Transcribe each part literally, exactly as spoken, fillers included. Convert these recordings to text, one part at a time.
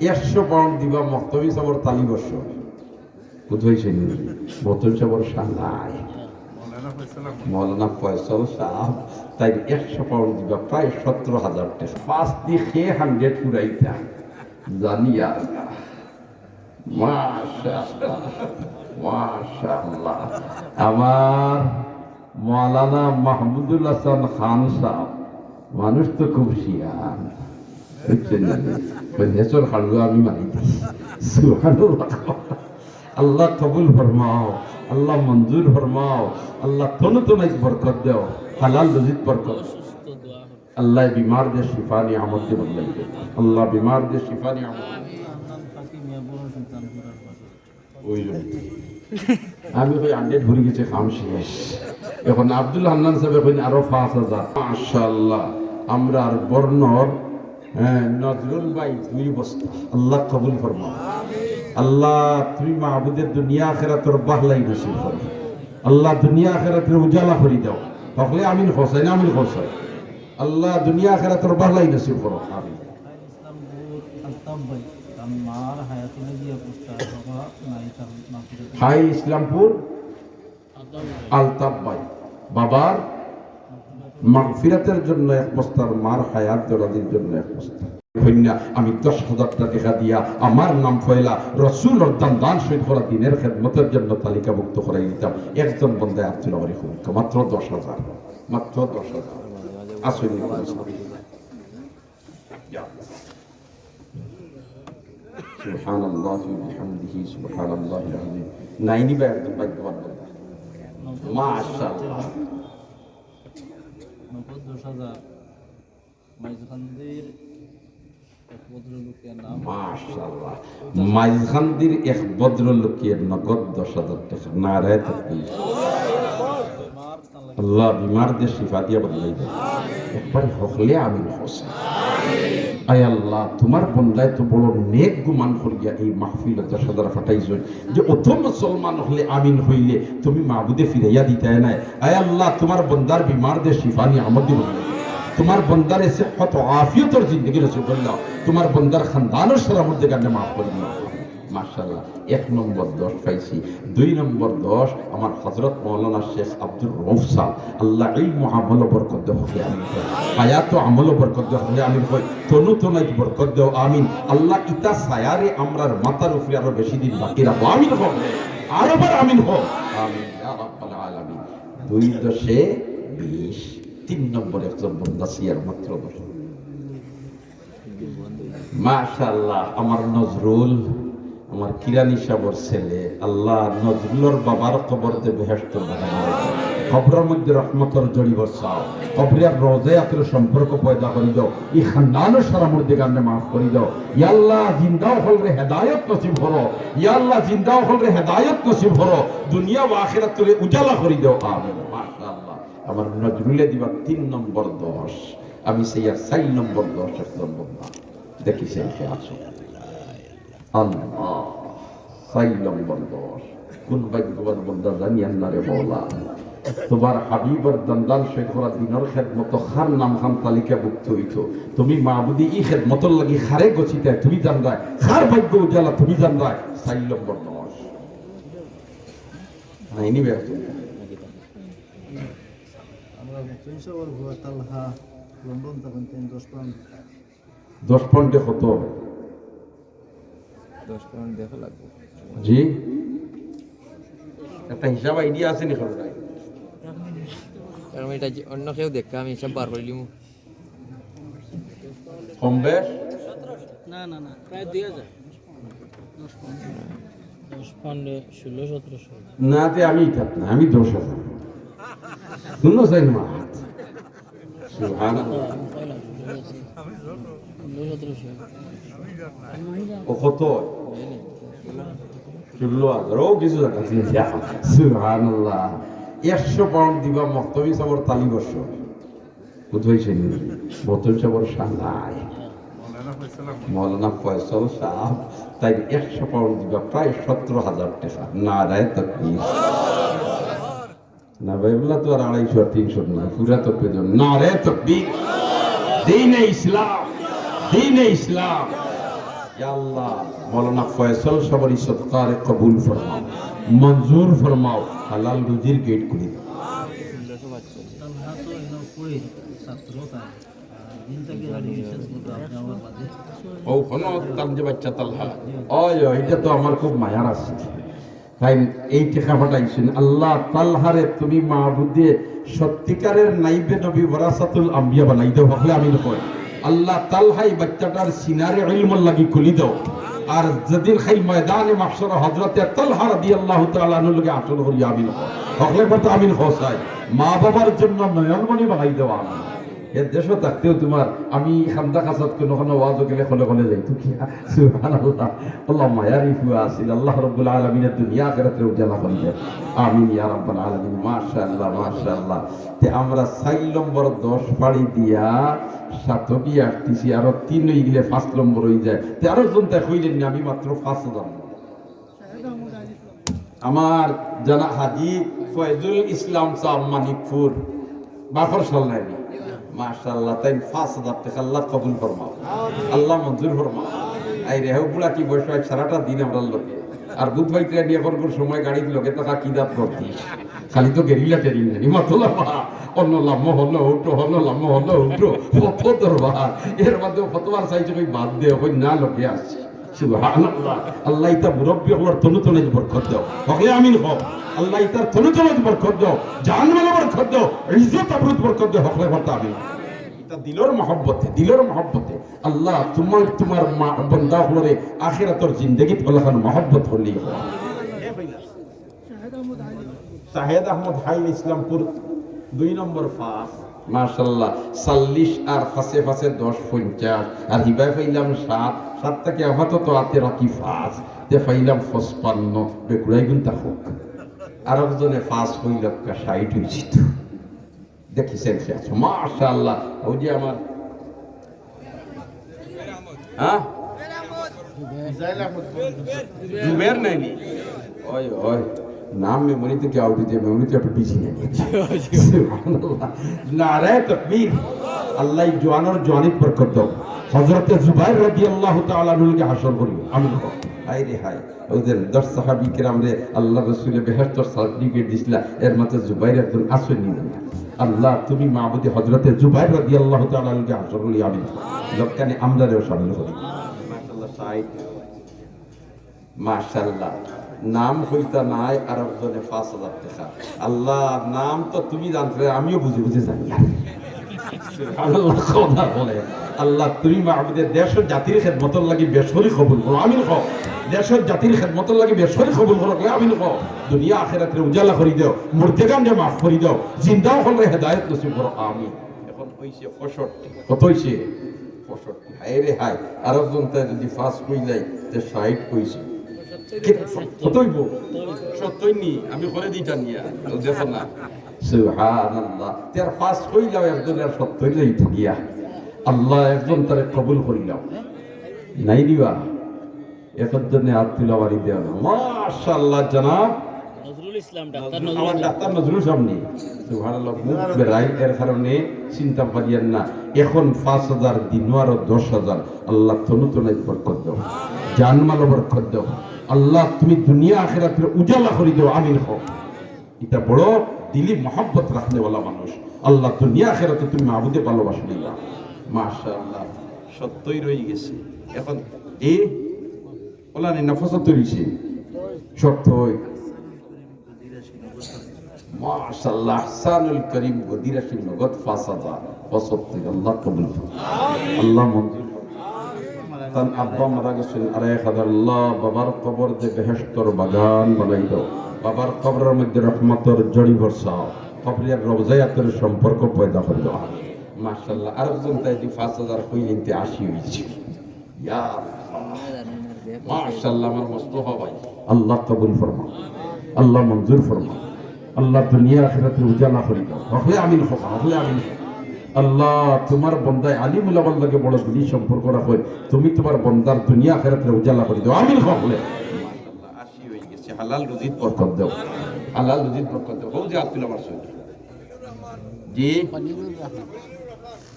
একশো পাউন্ড দিবা মহতমি সাবর তালি বর্ষ। বুঝ পাইছইন নি? মহতমি সাবর শালায়। মৌলানা ফয়সাল সাব, তাইন একশো পাউন্ড দিবা, প্রায় সতেরো হাজার টেকা। পাঁচ দি কে হান্ড্রেড পুরাইতা? জানি আর না। মাশাআল্লাহ, মাশাআল্লাহ। আমার মৌলানা মাহমুদুল হাসান খান সাব, মানুষ তো খুব শিয়ান, বুঝছইন নি? কইন, "হেছর খাড়ুয়া আমি মারি দিই।" সুবহানাল্লাহ। আল্লাহ কবুল ফরমাও, আল্লাহ মঞ্জুর ফরমাও, আল্লাহ তনু তনাইত বরকত দেও, হালাল রুজিত বরকত। আল্লাহ বিমাররে শিফা নিয়ামত দি বদলাই দেও। আল্লাহ বিমাররে শিফা নিয়ামত। ওই জন্য। আমি কই, হান্ড্রেড ভরি গেছে, কাম শেষ। এখন আব্দুল হান্নান সাবে কইন আরো পাঁচ হাজার। মাশাআল্লাহ, আমরার বর্ণর, হ্যাঁ, নজরুল ভাই দুই বস্তা। আল্লাহ কবুল ফরমাও। আল্লাহ, তুমি মাহবুদে দুনিয়া আখেরাতর বাহলাই নসিব করো। আল্লাহ, দুনিয়া আখেরাতরে উজালা করি দাও। হকলে আমিন কও চাইন, আমিন কও চাইন। আল্লাহ, দুনিয়া আখেরাতর বাহলাই নসিব করো। আমিন। ইসলামপুর আলতাফ ভাই, তার মার হায়াতে লাগিয়া পোস্টার, বাবা নাই, তার মাগফিরাত। খাইল ইসলামপুর আলতাফ ভাই, বাবার মাগফিরাতের জন্য এক বস্তার, মার হায়াত দরাজির জন্য এক বস্তা। কইন্যা, আমি দশ হাজারটা টেকা দিয়া আমার নাম পয়লা রসুলর দান, দান শহীদ করা দিনের খেদমতের জন্য তালিকাভুক্ত করাই দিতাম। একজন বন্দায় আব্দুল বাড়ি কইন, মাত্র দশ হাজার, মাত্র দশ হাজার। আসুন, সুবহানাল্লাহি ওয়া বিহামদিহি, সুবহানাল্লাহিল আযীম। নাইনি ভাই একজন ভাগ্যবান বন্দা। মাশাআল্লাহ। নগদ দশ হাজার। মাইজখান্দির এক ভদ্রলোকের নাম। মাশাআল্লাহ। মাইজখান্দির এক ভদ্রলোকের নগদ দশ হাজার টেকা। নারায়ে তাকবীর। আল্লাহ বিমাররে শিফা দিয়া বদলাই দেও। একবার হকলে আমিন কও চাইন। আয় আল্লাহ, তুমার বন্দায় তো বড় নেক গুমান করিয়া এই মাহফিলো দশ হাজার পাঠাইছইন, যে অত মুসলমান হকলে আমিন কইলে তুমি মাবুদে ফিরাইয়া দিতায় নায়। আয় আল্লাহ, তুমার বন্দার বিমাররে শিফা নিয়ামত দি বদলাই দেও। তুমার বন্দারে সিহত আফিয়তর জিন্দেগি নসিব করি দেও। তুমার বন্দার খানদানর সারা মুর্দেগানরে মাফ করি দেও। মাশাআল্লাহ, এক নম্বর দশ পাইছি। দুই নম্বর দশ আমার হযরত মাওলানা শেখ আব্দুর রউফ সাব, আল্লাহ ইলম আমলো বরকত দেও, হকলে আমিন কই। হায়াত আমলো বরকত দেও, হকলে আমিন কই। তনু তনাইত বরকত দেও, আমিন। আল্লাহ ইতা ছায়ারে আমরার মাথার উপরে আরো বেশি দিন বাকি রাখো, আমিন কও। আরো বার আমিন কও। আমিন ইয়া রাব্বাল আলামিন। দুই দশে বিশ, তিন নম্বর একজন বন্দা ছিয়ার মাত্র দশ। মাশাআল্লাহ, আমার নজরুল, আমার কিরানি সাবর ছেলে, আল্লাহ নজরুলর বাবার কবররে বেহেশতর বাগান বানাও। কবরর মধ্যে রহমতর জড়ি বরসাও, কবরর রওজায় আতর সম্পর্ক পয়দা করি দেও, ই খানদানর সারা মুর্দেগানরে মাফ করি দেও। ইয়া আল্লাহ, জিন্দা অকলরে হেদায়ত নসিব করো, ইয়া আল্লাহ, জিন্দা অকলরে হেদায়ত নসিব করো, দুনিয়া ও আখিরাতরে উজালা করি দেও। আমিন। মাশাআল্লাহ, আমার নজরুলে দিবা তিন নম্বর দশ। আমি চাইয়ার চাইর নম্বর দশ একজন বন্দা। দেখি সে কে আছে। আল্লাহ, চাইর নম্বর দশ। কোন ভাগ্যবান বন্দা জানি আল্লাহ রে মওলা। তুমার হাবিবর দান দান শহীদ করা দিনর খেদমত কার নাম খান তালিকাভুক্ত অইতো। তুমি মাবুদি ই খেদমতর লাগি কারে গছিতায় তুমি জানরায়, কার ভাগ্য উজালা তুমি জানরায়। চাইর নম্বর দশ। নাইনি বের। আমরা তিনশো ওর ভুয়া তালহা, লন্ডন থাকইন, তিন দশ পাউন্ড। দশ পাউন্ডে কত অয়? দশ পাউন্ড দেখা লাগবো। জি? একটা হিসাব আইডিয়া আছে নি কারো? কারণ এটা যে অন্য কেউ দেখে আমি হিসাব বার করিলিমু। কম বেশ? না, না, না, প্রায় দুই হাজার। দশ পাউন্ড। দশ পাউন্ডে ষোলো সতেরোশো। না, তে আমি ইতাত না, আমি দশ হাজার। শুনো চাইন মাত। সুবহানাল্লাহ। ও কত? ষোলো হাজার। ও কিছু জায়গা চিন্তা। সুবহানাল্লাহ। একশো পাউন্ড দিবা মহতমি সাবর তালি বর্ষ। বুঝ পাইছইন নি? মহতমি সাবর শালায়। মৌলানা ফয়সাল সাব, তাইন একশো পাউন্ড দিবা প্রায় সতেরো হাজার টেকা। নারায়ে তাকবীর। না ভাই, এগুলা তো আর আড়াইশো আর তিনশো না, পুরা তো পেজন। নারায়ে তাকবীর, দ্বীনে ইসলাম, দ্বীনে ইসলাম। ইয়া আল্লাহ, মাওলানা ফয়সল সাবরি সদকারে কবুল ফরমাও, মঞ্জুর ফরমাও, হালাল রুজির গেট খুলি দাও। ও হনো তার যে বাচ্চা তালহা। ওই, ওই, এটা তো আমার খুব মায়ার আছে। তাই এই টেকা পাঠাইছইন। আল্লাহ, তালহারে তুমি মাবুদে সত্যিকারের নাইবে নবী ওয়ারাসাতুল আম্বিয়া বানাই দাও। হকলে আমিন কয়। আল্লাহ, তালহা ই বাচ্চাটার সিনারে ইলমর লাগি খুলি দাও। আর যেদিন খাইল ময়দানে মাহশর হযরতে তালহা রাদিয়াল্লাহু তাআলা আনহুর লগে হাশর করি, আমিন কয়। হকলে কত আমিন কও চাই। মা বাবার জন্য নয়নমণি বানাই দাও, আমিন। এ দেশো থাকতেও তোমার, আমি খান্দা খাসাত কোনো কোনো ওয়াজও গেলে খলে খলে যাই, তো কি? সুবহানাল্লাহ। আল্লাহ মায়ারি ফুয়া আছিল, আল্লাহ রাব্বুল আলামিনে দুনিয়া আখিরাতরে উজালা করি দেন। আমিন ইয়া রাব্বাল আলামিন। মাশাআল্লাহ, মাশাআল্লাহ। তে আমরা চাইর নম্বর দশ পাড়ি দিয়া সাতকি আটতিছি, আরো তিন অই গেলে পাঁচ নম্বর অই যায়। তে আরো জন তাই কইলেন না, আমি মাত্র পাঁচ হাজার। আমার জানা হাজি ফয়জুল ইসলাম সাহেব মানিকপুর, বাফর সাল্লানি। মাশাআল্লাহ, তাই পাঁচ হাজার টেকা আল্লাহ কবুল ফরমাও, আল্লাহ মঞ্জুর ফরমাও। আই রে, হউ বুড়া কি বয়স হয়, সারাটা দিন আমরার লগে। আর বুধ ভাই ট্রেন এখন কোন সময় গাড়ির লগে থাকা কি দাঁত করতি? খালি তো গেরিলা ট্রেনিং নেই, মাতুলা পা। অন্য লাম্ব হলো উঠো, অন্য লাম্ব হলো উঠো, কত দরবার। এর মধ্যে কতবার চাইছে, কই বাদ দে, কই না লগে আসছে। সুবহানাল্লাহ। আল্লাহ ইতা মুরব্বি অকলর তনু তনে বরকত দেও। হকলে আমিন কও। আল্লাহ ইতার তনু তনে বরকত দেও। জান মালে বরকত দেও। ইজ্জত আবরুত বরকত দেও। হকলে বলতে আমিন। ইতা দিলর মহব্বতে, দিলর মহব্বতে। আল্লাহ, তোমার, তোমার মা-, বন্দা অকলরে আখিরাতর জিন্দেগিত অলাখান মহব্বত করলি। শাহেদ আহমদ হাইল ইসলামপুর দুই নম্বর পাঁচ। মাশাআল্লাহ, চল্লিশ আর পাঁচে পাঁচে দশ, পঞ্চাশ। আর হিবায় পাইলাম সাত, সাত থাকি আপাতত আতে রাখি পাঁচ। তে পাইলাম পঁচপান্ন, বেকুড়াই গুনতা হোক। আরক জনে পাঁচ কইলক্কা, ষাইট অইছে তো। দেখি সেলফি আছে, মাশাআল্লাহ। ওই যে আমার, হ্যাঁ? জুবের নাইনি? ওই, ওই, নাম মেমোরি থেকে আউট অইছে, মেমোরি তো একটু পিছিয়ে নেই। সুবহানাল্লাহ। নারায়ে তাকবীর। আল্লাহ জোয়ানর জোয়ানিত বরকত দাও। হযরতে জুবাইর রাদিয়াল্লাহু তাআলা আনহুর লগে হাশর করিও। আমিন কও। হায় রে হায়। ওই যে দশ সাহাবী কেরামরে আল্লাহ রসুলে বেহেশতর সার্টিফিকেট দিছিলা, এর মাঝে জুবাইর একজন আছইন নি? আল্লাহ, তুমি মাবুদে হযরতে জুবাইর রাদিয়াল্লাহু তাআলা আনহুর লগে হাশর করি, আমিন। লক্কানে আমরারেও শামিল করি। মাশাআল্লাহ, ষাইট। মাশাআল্লাহ। নাম কইতা নায়, আর একজনে পাঁচ হাজার টেকা। আল্লাহ, নাম তো তুমি জানতে, আমিও বুঝি বুঝি জানি আর। সুবহানাল্লাহ, কথা বলে। আল্লাহ, তুমি মাবুদে দেশ ও জাতির খেদমতর লাগি বেশ করি কবুল করো, আমিন কও। দেশ ও জাতির খেদমতর লাগি বেশ করি কবুল করো, আমিন কও। দুনিয়া আখিরাতরে উজালা করি দেও, মুর্দেগানরে মাফ করি দেও, জিন্দা অকলরে হেদায়েত নসিব করো, আমিন। এখন অইছে পঁয়ষট্টি। কত অইছে? পঁয়ষট্টি। হায় রে হায়, আরো জন তাই যদি পাঁচ কইলাই, তে ষাইট অইছে। কে-, কত অইবো? সত্তর নি, আমি করে দিতাম নিয়া, দেখো না। সুবহানাল্লাহ। তে আর পাঁচ কইলাও একজন আর সত্তর অইতো গিয়া। আল্লাহ একজন তারে কবুল করিলাও। নাই দিবা? একজনে হাত তুলা বাড়ি দেওয়া না। মাশাআল্লাহ জনাব। নজরুল ইসলাম, ডাক্তার নজরুল, নজরুল আমার ইসলাম। ডাক্তার নজরুল সামনে। সুবহানাল্লাহ, মুখ বেড়াই, এর কারণে চিন্তা পারিয়েন না। এখন পাঁচ হাজার দিন আরো দশ হাজার। আল্লাহ তনু তনাই বরকত দাও, জানমালো বরকত দাও। আল্লাহ তুমি দুনিয়া আখিরাতরে উজালা করি দাও, আমিন কও। এটা বড় দিলি মহব্বত রাখনেওয়ালা মানুষ। আল্লাহ দুনিয়া আখিরাতে তুমি মাবুদে ভালোবাসা দিলা। মাশাআল্লাহ, সত্তর অই গেছে। এখন এ ওলা নি না পঁচাত্তর অইছে? সত্তর। মাশাআল্লাহ, আহসানুল করিম গদিরাশি নগদ পাঁচ হাজার। পঁচাত্তর, আল্লাহ কবুল করুন। আল্লাহ মঞ্জুর করুন। তান আব্বা মারা গেছেন আড়াই হাজার। আল্লাহ বাবার কবর দে বেহেশতর বাগান বানাই দাও। বাবার কবরের মধ্যে রহমতর জড়ি বর্ষাও। কবরের রওজায় আতরের সম্পর্ক পয়দা করি দাও। মাশাআল্লাহ, আরেকজন তাই দি পাঁচ হাজার কইলেন তে আশি অইছে। ইয়া আল্লাহ। মাশাআল্লাহ, আমার মোস্তফা ভাই। আল্লাহ কবুল ফরমা, আল্লাহ মঞ্জুর ফরমা, আল্লাহ দুনিয়া আখিরাতে উজালা করি দাও। হকলে আমিন কও, হকলে আমিন কও। আল্লাহ তোমার বন্দায় আলিম উলামার লগে বড় দিলি সম্পর্ক রাখো, তুমি তোমার বন্দার দুনিয়া আখিরাতে উজালা করি দাও। আমিন কও হকলে। মাশাআল্লাহ, আশি অই গেছে। হালাল রুজিত বরকত দাও, হালাল রুজিত বরকত দাও। হউ যে আব্দুল আমার সৈয়দ। জি।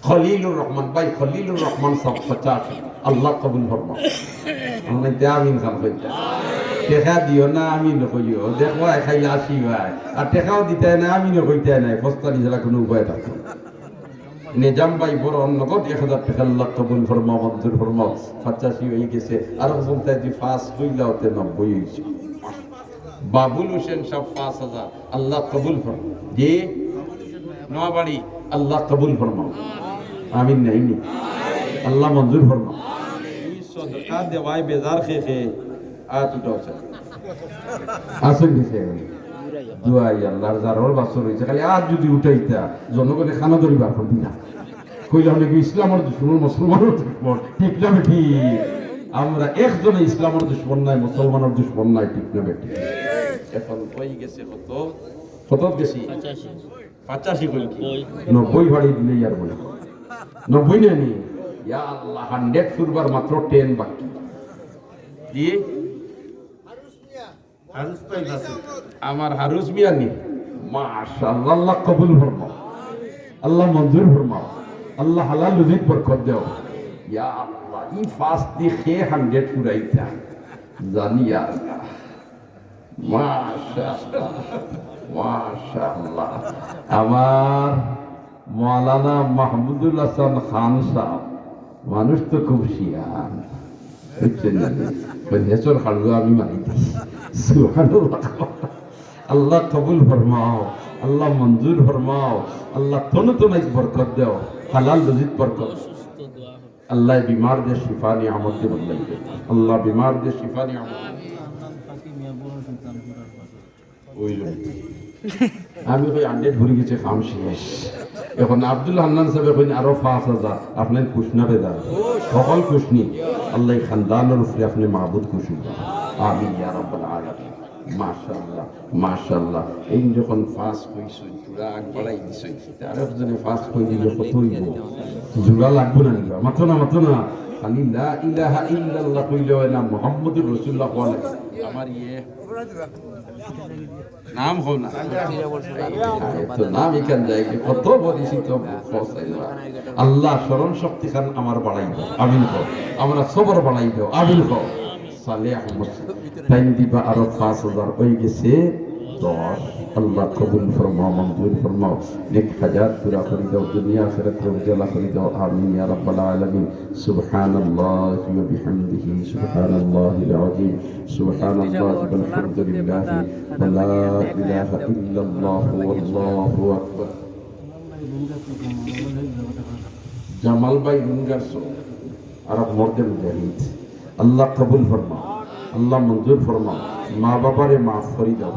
খলিলুর রহমান ভাই, খলিলুর রহমান সাব পঁচাশি। আল্লাহ কবুল ফরমাও। আমরা তো আমিন খান কইতা। টেকা দিও না, আমিন কইও। দেখো, আয় খাইলে আসি ভাই। আর টেকাও দিতে না, আমিনও কইতে না। ফস্তানি ছাড়া কোনো উপায় থাকতো না। নিজাম ভাই বড় নগদ এক হাজার টেকা। আল্লাহ কবুল ফরমাও, মঞ্জুর ফরমাও। পঁচাশি হয়ে গেছে। আর বলতে যে পাঁচ কইলা, ওতে নব্বই হয়েছে। বাবুল হোসেন সাব পাঁচ হাজার। আল্লাহ কবুল ফরমাও। জি, নোয়াবাড়ি। আল্লাহ কবুল ফরমাও। আমিন নাইনি? আল্লাহ মঞ্জুর ফরমাও। এই সদকা দেওয়ায় বেজার খেয়ে খেয়ে আত উঠাও স্যার। আসুন দিছে। দোয়াই আল্লাহর জারর বাসর হইছে। খালি আত যদি উঠাইতা, জনগণে খানা ধরি বার করে দিলা। কইলে অনেকে ইসলামর দুশমন, মুসলমানর দুশমন, ঠিক না বেঠিক? আমরা একজনে ইসলামর দুশমন নাই, মুসলমানর দুশমন নাই, ঠিক না বেঠিক? এখন হয়ে গেছে কত? কত গেছি? পঁচাশি কইল কি? নব্বই। নব্বই বাড়ি দিলে আর বলে। নব্বই নেনি? ইয়া আল্লাহ, হান্ড্রেড ফুরবার মাত্র টেন বাকি। জি? হারুস ভাই আছে। আমার হারুস মিয়া নি? মাশাআল্লাহ, আল্লাহ কবুল ফরমাও। আল্লাহ মঞ্জুর ফরমাও। আল্লাহ হালাল রুজিত বরকত দেও। ইয়া আল্লাহ, ই পাঁচ দি কে হান্ড্রেড ফুরাইতা? জানি ইয়া আল্লাহ। মাশাআল্লাহ, মাশাআল্লাহ। আমার মাওলানা মাহমুদুল হাসান খান সাব, মানুষ তো খুব শিয়ান, বুঝছেন না? ওই হেচর খাড়ুয়া আমি মারি দিই। সুবহানাল্লাহ। আল্লাহ কবুল ফরমাও, আল্লাহ মঞ্জুর ফরমাও, আল্লাহ তনু তনাইত বরকত দেও, হালাল রুজিত বরকত। আল্লাহ বিমার দে শিফা নিয়ামত দে বদলাই দে। আল্লাহ বিমার দে শিফা নিয়ামত। ওই রে। আমি কই হান্ড্রেড ভরি গেছে, কাম শেষ। এখন আব্দুল হান্নান সাহেব কইন আরো পাঁচ হাজার, আপনার খুশ না বেজার? সকল খুশ নি? আল্লাহ খানদানর উপরে আপনি মাবুদ খুশ হইবা। আমিন ইয়া রাব্বাল আলামিন। মাশাআল্লাহ, মাশাআল্লাহ। এই যখন পাঁচ কইছইন, জোড়া আগ বাড়াই দিছইন, তে আরেকজনে পাঁচ কই দিলে কত হইব? জোড়া লাগবো না নিবা? মাতো না, মাতো না। খালি লা ইলাহা ইল্লাল্লাহ কইলে হয় না, মুহাম্মদুর রাসূলুল্লাহ কওয়া লাগে। আমার ইয়ে নাম হো না। তো নাম এখান যায় কি? কত পরিচিত মুখ পৌঁছাইবা। আল্লাহ স্মরণ শক্তি খান আমার বাড়াই দাও। আমিন কও। আমরা সবর বাড়াই দাও। আমিন কও। সালেহ আহমদ তাইন দিবা আরো পাঁচ হাজার, হয়ে গেছে দশ। আল্লাহ কবুল ফরমাও, মঞ্জুর ফরমাও, নেক হাজাত পুরা করি দাও, দুনিয়া আখিরাত উজালা করি দাও। আমিন ইয়া রাব্বাল আলামিন। সুবহানাল্লাহি ওয়া বিহামদিহি, সুবহানাল্লাহিল আযীম, সুবহানাল্লাহি ওয়াল হামদুলিল্লাহি ওয়া লা ইলাহা ইল্লাল্লাহু ওয়াল্লাহু আকবার। জামাল ভাই রুঙ্গার সব আর মর্দে মুজাহিদ। আল্লাহ কবুল ফরমাও, আল্লাহ মঞ্জুর ফরমাও, মা বাবারে মাফ করি দাও।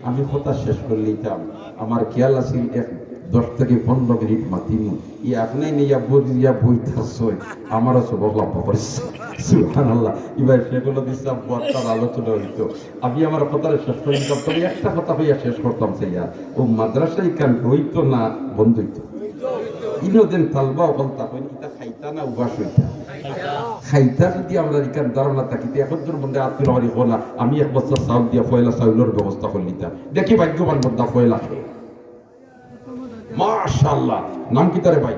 আমি কথা শেষ করি নিতাম, আমার খেয়াল আছিল এক দশ থেকে পনেরো মিনিট মাতিমু। ই আপনি নিয়া বই, নিয়া বই থাকছই, আমারও সবক লাভ করেছে। সুবহানাল্লাহ। এবার শেখুল হাদিস সাহেব বক্তার আলোচনা হইতো। আমি আমার কথাটা শেষ করি নিতাম, তবে একটা কথা কইয়া শেষ করতাম, সেইয়া ও মাদ্রাসা ইখান রইতো না বন্ধ হইতো। ইনো যেন তালবা অকল তা কইন, ইটা খাইতা না উবাস হইতা? খাইতা। যদি আমরা ইখান ধারণা থাকি, তে এখন তোর মধ্যে আত্মীয় বাড়ি হো না, আমি এক বস্তা চাউল দিয়া পয়লা চাউলর ব্যবস্থা করে নিতাম। দেখি ভাগ্যবান বন্দা পয়লা খেয়ে। মাশাআল্লাহ। নাম কিতা রে ভাই?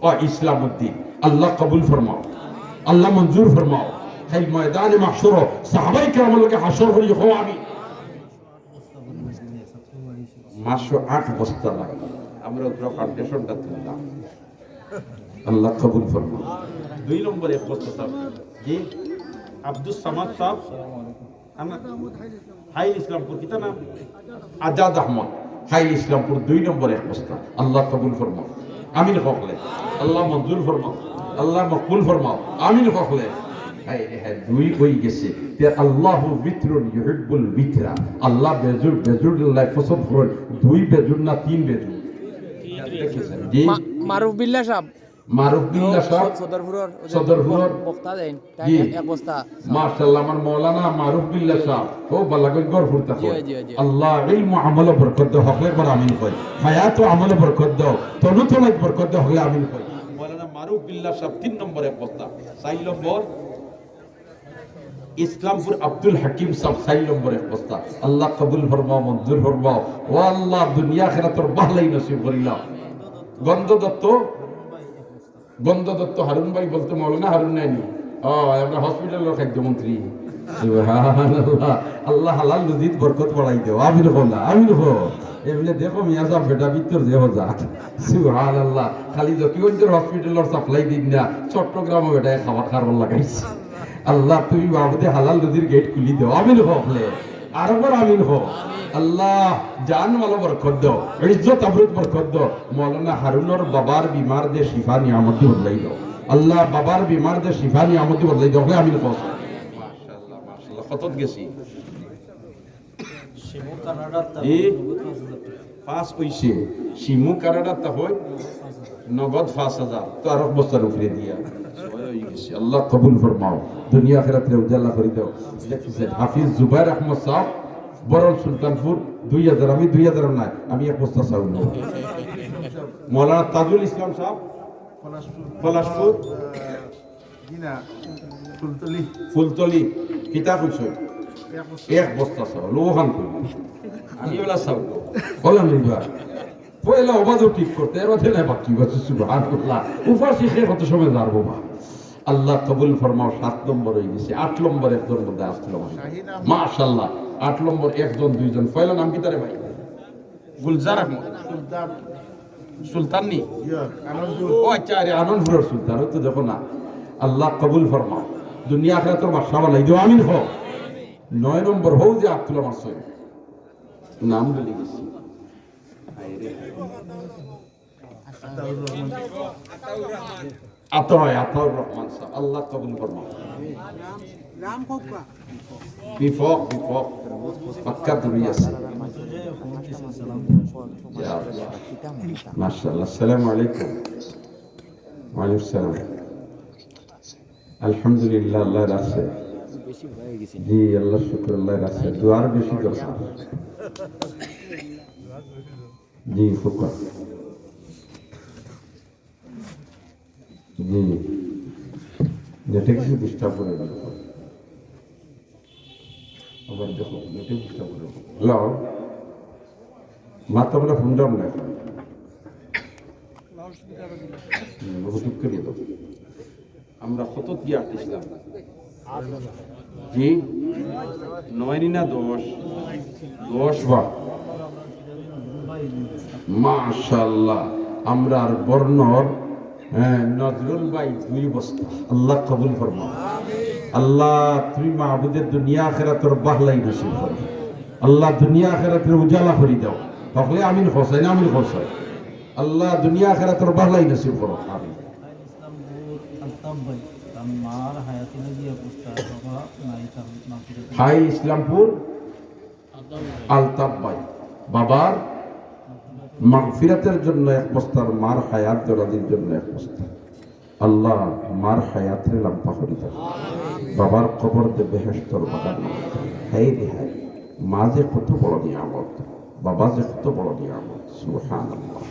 ও ইসলাম উদ্দিন। আল্লাহ কবুল ফরমাও, আল্লাহ মঞ্জুর ফরমাও। কাইল ময়দানে মাহশরো সাহাবায়ে কেরামর লগে হাশর করি হো আমি। মাসো আট বস্তা লাগে। আমরা ওগুলো ফাউন্ডেশনটা তুললাম। আল্লাহ কবুল ফরমাও। দুই নম্বরে এক বস্তা সাব। জি, আব্দুস সামাদ সাব। আমার হাইল ইসলামপুর, কিতা নাম? আজাদ আহমদ। হাইল ইসলামপুর দুই নম্বর এক বস্তা। আল্লাহ কবুল ফরমাও। আমিন কও হকলে। আল্লাহ মঞ্জুর ফরমাও। আল্লাহ মকবুল ফরমাও। আমিন কও হকলে। হায় রে হায়, দুই হই গেছে। তে আল্লাহু বিতরুন ইউহিব্বুল বিতরা। আল্লাহ বেজুড়, বেজুড় আল্লাহ পছন্দ করেন। দুই বেজুড় না তিন বেজুড়? দেখেছেন? জি। মা-, মারুফ বিল্লাহ সাহেব। মারুফ বিল্লাহ সাহেব। সদরপুরর, ওই যে সদরপুরর। বক্তা দেন, তাই জি। এক বস্তা। মাশাআল্লাহ, আমার মৌলানা মারুফ বিল্লাহ সাহেব। ও বালাগঞ্জ গড়ফুর থাকো। জি, জি, জি। আল্লাহ ইলম আমল বরকত দাও, হকলে একবার আমিন কই। হায়াত ও আমল বরকত দাও, তনু তনাত বরকত দাও, হকলে আমিন কই। মৌলানা মারুফ বিল্লাহ সাহেব তিন নম্বর এক বস্তা, চার নম্বর। ইসলামপুর আব্দুল হাকিম সাহেব চার নম্বর এক বস্তা। আল্লাহ কবুল ফরমাও, মঞ্জুর ফরমাও। ও আল্লাহ, দুনিয়া আখিরাতর ভালাই নসিব করিলাও। গন্ধ দত্ত, গন্ধ দত্ত হারুন ভাই বলতে মৌলানা হারুন নায়নি? ও, আমরা হসপিটালর খাদ্যমন্ত্রী। সুবহানাল্লাহ। আল্লাহ হালাল রুজিত বরকত বাড়াই দেও। আমিন কও না, আমিন কও। এমনে দেখো মিয়া সাব বেটা ভিতর যে হজা। সুবহানাল্লাহ। খালি জকিগঞ্জর হসপিটালর সাপ্লাই দিন না, চট্টগ্রামও বেটায় খাবার খাবার লাগাইছে। আল্লাহ তুমি মাবুদে হালাল রুজির গেট খুলি দেও। আমিন কও অকলে। আরবার আমিন কও। আল্লাহ জান মালো বরকত দেও, ইজ্জত আবরুত বরকত দেও। মৌলানা হারুনর বাবার বিমার দে শিফা নিয়ামতি বদলাই দেও। আল্লাহ বাবার বিমার দে শিফা নিয়ামতি বদলাই দেও। অকলে আমিন কও। মাশাআল্লাহ, মাশাআল্লাহ। কতত গেছি? শিমু কানাডার তা ই? নগদ পাঁচ হাজার টাকা। পাঁচ অইছে। শিমু কানাডার তা হয়? নগদ পাঁচ হাজার। তো আরো বস্তার উপরে দিয়া। ছয় অই গেছে। আল্লাহ কবুল ফরমাও। দুনিয়া আখিরাতরে উজালা করি দাও। দেখতেছেন, হাফিজ জুবাইর আহমদ সাহেব, বরল সুলতানপুর, দুই হাজার, আমি দুই হাজার নাই, আমি এক বস্তা চাউল নেব। মৌলানা তাজুল ইসলাম সাহেব, পলাশপুর। পলাশপুর। জি না, ফুলতলি। ফুলতলি, কিতা কইছো? এক বস্তা। এক বস্তা চাউল, ওখান কই? আমি ওলা চাউল। ওলা নিবা। পয়লা অবাজও ঠিক করতে, এর মাঝে নাই বাকি, বাস সুবহানাল্লাহ। উপাসী খেয়ে কত সময় যার বাবা। আল্লাহ কবুল ফরমাও, সাত নম্বর অই গেছে, আট নম্বর একজন মধ্যে আসছিল। শাহিন আহমদ। মাশাআল্লাহ, আট নম্বর একজন, দুইজন। পয়লা নাম কিতা রে ভাই? গুলজার আহমদ। সুলতান। সুলতান নি? ইয়া, আনন্দপুর। ও আচ্ছা, আরে আনন্দপুরর সুলতান, ওই তো দেখো না। আল্লাহ কবুল ফরমাও। দুনিয়া আখিরাতর বাদশা বানাই দিও, আমিন কও। নয় নম্বর হউ যে আব্দুল আমার সৈয়দ। নাম ভুলি গেছি। হায় রে। আতাউর রহমান। আতাউর, আতাউর রহমান সাহেব, আল্লাহ কবুল ফরমাও। নাম কউক্কা। বিপক, বিপক, পাক্কা দূরে আছে। ইয়া আল্লাহ। মাশাআল্লাহ। আসসালামু আলাইকুম। ওয়ালাইকুম সালাম। আলহামদুলিল্লাহ, আল্লাহ রাখছে। জি, আল্লাহ শুকর, আল্লাহ রাখছে। দোয়ার বেশি দরকার। জি, ফুকা। জি। নেটে কিছু ডিস্টার্ব করে গেল। আবার দেখো, নেটে ডিস্টার্ব করে গেল। হ্যালো? মাথা বলে ফোন দাম না। হুম, ওকে চুপ করিয়ে দাও। আমরা কত দিয়া আটছিলাম? জি? নয় নি না দশ? দশ বা। মাশাআল্লাহ। আমরার বর্ণর, হ্যাঁ, নজরুল ভাই দুই বস্তা। আল্লাহ কবুল ফরমাও। আল্লাহ তুমি মাবুদে দুনিয়া আখিরাতর বাহলাই নসিব করো। আল্লাহ দুনিয়া আখিরাতরে উজালা করি দাও। হকলে আমিন কও চাই না, আমিন কও চাই। আল্লাহ দুনিয়া আখিরাতর বাহলাই নসিব করো। আমিন। খাইল ইসলামপুর আলতাফ ভাই, তার মার হায়াতে লাগিয়া বস্তা বাবা নাই, তার মাগফিরাত। খাইল ইসলামপুর আলতাফ ভাই, বাবার মাগফিরাতের জন্য এক বস্তার, মার হায়াত দরাজির জন্য এক বস্তা। আল্লাহ মার হায়াতরে লম্বা করি দাও, বাবার কবর দে বেহেশতর বাগান। হায় রে হায়, মা যে কত বড় নিয়ামত, বাবা যে কত বড় নিয়ামত। সুবহানাল্লাহ।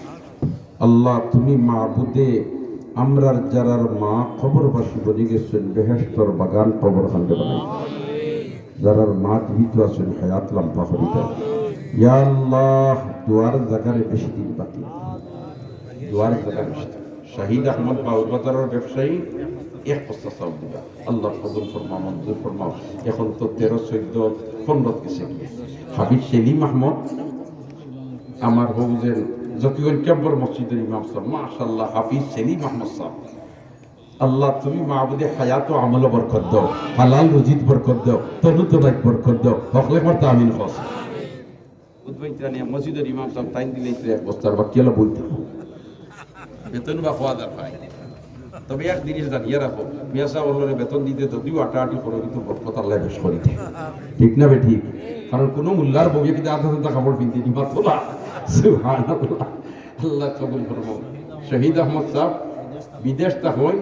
আল্লাহ তুমি মাবুদে আমরার যারার মা কবরবাসী বনি গেছইন, বেহেশতর বাগান কবরখানরে বানাই দাও। যারার মা জীবিত আছইন, হায়াত লম্বা করি দাও। ইয়া আল্লাহ, দোয়ার জাগারে বেশি দিন বাকি। দোয়ার জাগা বেশি দিন। শাহিদ আহমদ বাউরবাজারর ব্যবসায়ী এক বস্তা চাউল দিবা। আল্লাহ কবুল ফরমাও, মঞ্জুর ফরমাও। এখন তো তেরো, চৌদ্দ, পনেরো গেছে গিয়া। হাফিজ সেলিম আহমদ, আমার হউ যে জকিগঞ্জ ক্যাম্পর মসজিদর ইমাম সাহেব, মাশাআল্লাহ, হাফিজ সেলিম আহমদ সাহেব। আল্লাহ তুমি মাবুদে হায়াত ও আমলো বরকত দাও, হালাল রুজিত বরকত দাও, তনু তনাত বরকত দাও। হকলে মারতা আমিন কও। উদ্ভাইতরা নিয়া মসজিদর ইমাম সাহেব তাইন দিলে তো এক বস্তার বাকি এলা বইতে। বেতন বা খোয়া দার পাই। তবে এক জিনিস জানিয়া রাখো, মিয়া সাহেব অকলরে বেতন দিতে যদিও আটাআটি করো, কিন্তু বরকত আল্লাহ বেশ করি দেয়। ঠিক না বে ঠিক? কারণ কোনো মোল্লার বউয়ে কিন্তু আধা ঘন্টা কাপড় পিনতে নি মাত্র না। সুবহানাল্লাহ। আল্লাহ কবুল ফরমাও। শহীদ আহমদ সাহেব বিদেশ থাকইন,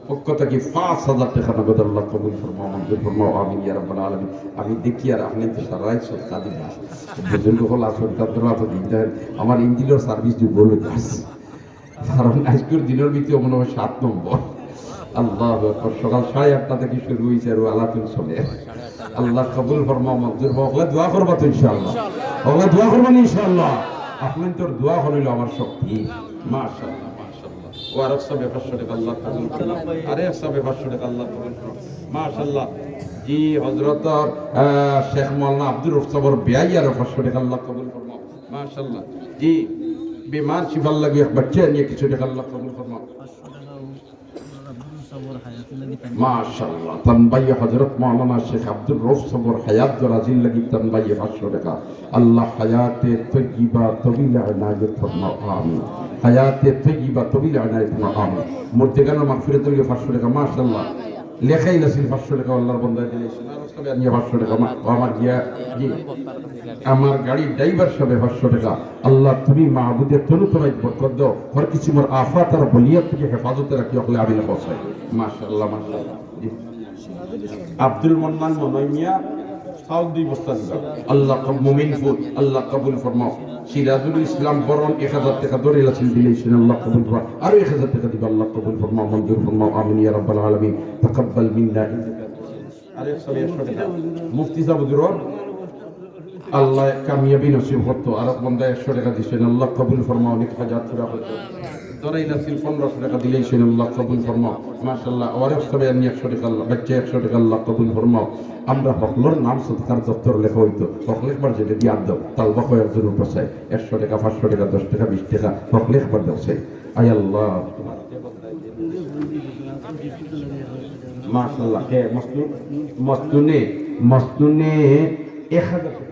পক্ষ থাকি পাঁচ হাজার টেকা নগদ। আল্লাহ কবুল ফরমাও, মঞ্জুর ফরমাও, আমিন ইয়া রাব্বাল আলামিন। আমি দেখি আর আপনে তো সারা রাইত সদকা দিবা। বুজুর্গ অকল আছইন, তারা তো দিন দেন। আমার ইঞ্জিনর সার্ভিস দুর্বল অই গেছে। কারণ আইজকুর দিনর ভিতরে মনে হয় সাত নম্বর। আল্লাহু আকবার। সকাল সাড়ে আটটা থাকি শুরু অইছে আর আলাতুন চলে। আল্লাহ কবুল ফরমাও, মঞ্জুর ফরমাও। হকলে দোয়া করবা তো ইনশাআল্লাহ? হকলে দোয়া করবা নি ইনশাআল্লাহ? আপনাইনতর দোয়া অইলো আমার শক্তি। মাশাআল্লাহ, মাশাআল্লাহ। ও আরক সাবে পাঁচশো টেকা, আল্লাহ কবুল করুন। আরক সাবে পাঁচশো টেকা, আল্লাহ কবুল করুন। মাশাআল্লাহ। জি, হযরতর, আহ, শেখ মাওলানা আব্দুর রউফ সাবর বিয়াই আরো পাঁচশো টেকা, আল্লাহ কবুল ফরমাও। মাশাআল্লাহ। জি, বিমার শিফার লাগি এক বাচ্চা নিয়া কিছু টেকা, আল্লাহ কবুল ফরমাও। মাশাআল্লাহ। তান ভাই হযরত মাওলানা শেখ আব্দুর রউফ সাবর হায়াত দরাজির লাগি তান ভাই পাঁচশো টেকা। আল্লাহ হায়াতে তৈয়বা তবিল এনায়েত ফরমাও, আমিন। হায়াতে তৈয়বা তবিল এনায়েত ফরমাও, আমিন। মুর্দেগানর মাগফিরাতর লাগি পাঁচশো টেকা, মাশাআল্লাহ। লেখাই আছিল পাঁচশো টেকা, আল্লাহর বন্দায় দিলাইছইন। আরো সাবে আনিয়া পাঁচশো টেকা, মা-, আমার গিয়া, জি। আমার গাড়ির ড্রাইভার সাবে পাঁচশো টেকা। আল্লাহ, তুমি মাহবুদের তনু তনাইত বরকত দেও, হর কিসিমর আফাত আর বলিয়াত থাকি হেফাজতে রাখিও, হকলে আমিন কও চাই। মাশাআল্লাহ, মাশাআল্লাহ। জি। আব্দুল মান্নান মনয় মিয়া, চাউল দুই বস্তা দিবা। আল্লাহ কব-, মুমিনপুর, আল্লাহ কবুল ফরমাও। সিরাজুল ইসলাম বরন এক হাজার টেকা ধরি আছিল দিলাইছইন, আল্লাহ কবুল ফরমাও। আরো এক হাজার টেকা দিবা, আল্লাহ কবুল ফরমাও, মঞ্জুর ফরমাও, আমিন ইয়া রাব্বাল আলামিন। তাকাব্বাল মিন্না ইন্নাকা আরো এক সাবে একশো টেকা। মুফতি সাব হুজুরর আল্লাহ কামিয়াবি নসিব করতো। আরো বন্দা একশো টেকা দিছইন, আল্লাহ কবুল ফরমাও, অনেক হাজাত পুরা করতো। ধরাইল আছিল পনেরোশো টেকা দিলাইছইন, আল্লাহ কবুল ফরমাও। মাশাআল্লাহ, আরো এক সাবে আনি একশো টেকা, আল্লাহ, বাচ্চা একশো টেকা, আল্লাহ কবুল ফরমাও। আমরা হকলর নাম সদকার দপ্তর লেখা অইতো, হকলে একবার যেটা দিয়া দেও, তালবা কয়েকজন উপসায়, একশো টেকা, পাঁচশো টেকা, দশ টেকা, বিশ টেকা, হকলে একবার দেও চাই। আয় আল্লাহ। মাশাআল্লাহ, হে মস্তু-, মস্তুনে, মস্তুনে এক হাজার